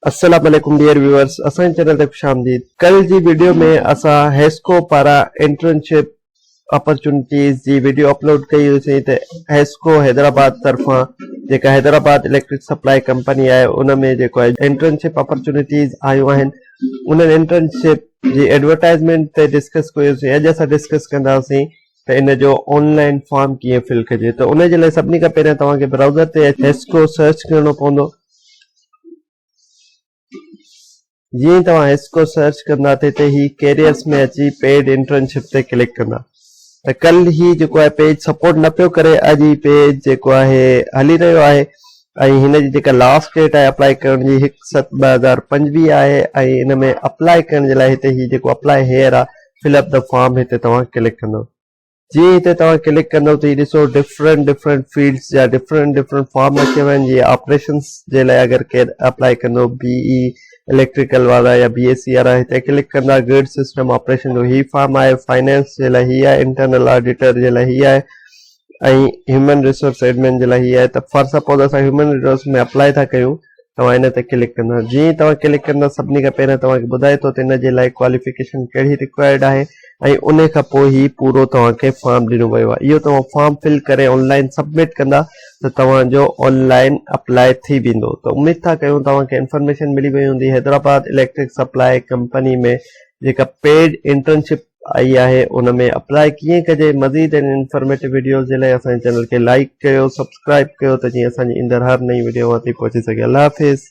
السلام عليڪم dear viewers اسان جي چينل تي خوش آمديد ڪل جي وڊيو ۾ اسان حيسڪو پاران انٽرنشپ اپرچونٽيز جي وڊيو اپلوڊ ڪئي هئي سين ته حيسڪو حيدرآباد طرفان جيڪا حيدرآباد اليڪٽرڪ سپلائي ڪمپني آهي ان ۾ جيڪو آهي انٽرنشپ اپرچونٽيز آيون آهن انهن انٽرنشپ جي ايڊورٽائزمينٽ تي ڊسڪس ڪيو سين اڄ اسان ڊسڪس ڪنداسين ته ان جو آن لائن فارم ڪيئن فل ڪجي ته ان جي لاء سڀني کان پهريان توهان کي برائوزر تي هيسڪو سرچ ڪرڻو پوندو جيئن ئي توهان هيسڪو سرچ ڪندا ته هتي هي ڪيريئرس ۾ اچي پيڊ انٽرنشپ تي ڪلڪ ڪندا ته ڪل هي جيڪو آهي پيج سپورٽ نه پيو ڪري اڄ هي پيج جيڪو آهي هلي رهيو آهي ۽ هن جي جيڪا لاسٽ ڊيٽ آهي اپلائي ڪرڻ جي هڪ ست 2025 آهي ۽ ان ۾ اپلائي ڪرڻ جي لاء هتي هي جيڪو اپلائي هيئر آهي فل اپ the form هتي توهان ڪلڪ ڪندو جيئن هتي توهان ڪلڪ ڪندو ته هي ڏسو ڊفرنٽ ڊفرنٽ فيلڊس جا ڊفرنٽ ڊفرنٽ فارم رکيا ويا آهن جيئن آپريشنس جي لاء اگر ڪير اپلائي ڪندو بي اي اليڪٽريڪل وارا يا بي ايس سي وارا هتي ڪلڪ ڪندا گرڊ سسٽم آپريشن جو هي فارم آهي فائنانس جي لاء هي آهي انٽرنل آڊيٽر جي لاء هي آهي ۽ هيومن ريسورس ايڊمن جي لاء هي آهي ته فار سپوز اسان هيومن ريسورس ۾ اپلائي ٿا ڪيون توهان ان تي ڪلڪ ڪندا جيئن ئي توهان ڪلڪ ڪندا سڀني کان پهريان توهان کي ٻڌائي ٿو ته ان جي لاء ڪواليفڪيشن ڪهڙي رڪوائرڊ آهي ۽ ان کان پوء هي پورو توهان کي فارم ڏنو ويو آهي اهو توهان فارم فل ڪري آن لائن سبمٽ ڪندا ته توهان جو آن لائن اپلاء ٿي ويندو ته اميد ٿا ڪيون توهان کي انفارميشن ملي وئي هوندي حيدرآباد اليڪٽرڪ سپلاء ڪمپني ۾ جيڪا پيڊ انٽرنشپ آئي آهي ان ۾ اپلاء ڪيئن ڪجي مزيد ان انفارميٽو وڊيوز جي لاء اسان جي چينل کي لائيڪ ڪيو سبسڪرائب ڪيو ته جيئن اسان جي ايندڙ هر نئين وڊيو اوهان تائين پهچي سگهي الله حافظ.